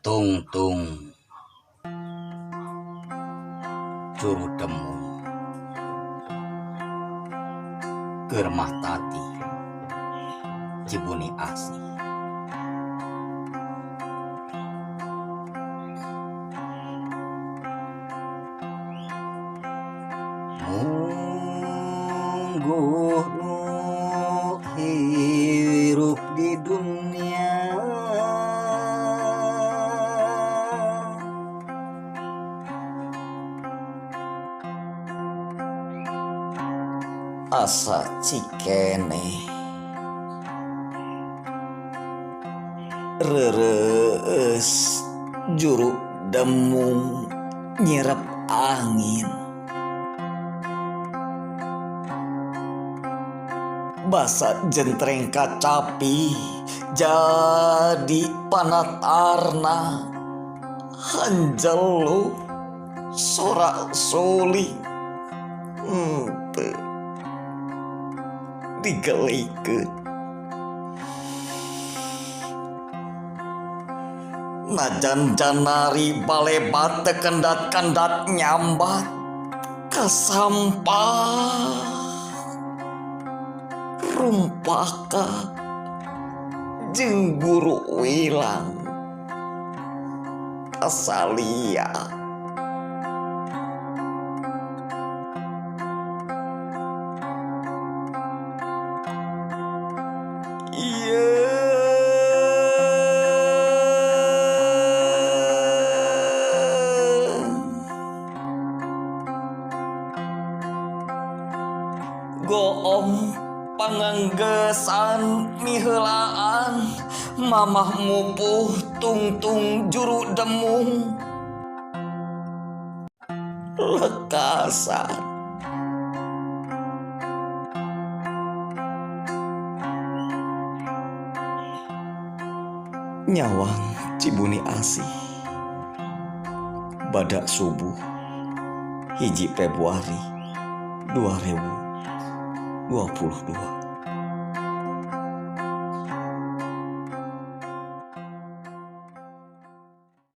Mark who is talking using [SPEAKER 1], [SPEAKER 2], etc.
[SPEAKER 1] Tungtung juru demung keur tati Cibuni Asih. Mungguh nu hirup di dunia, asa cikene rereus juru demung nyerep angin, basa jentreng kacapi jadi panatarna, hanjelu sorak suling henteu digelikeun. Najan janari balebat teu kendat-kendat nyambat kasampah rumpaka jeung guru wilang kasalia. Goong panganggesan miheulaan mamah mupuh tungtung juru demung lekasan. Nyawang Cibuni Asih badak subuh 1 Februari 2022.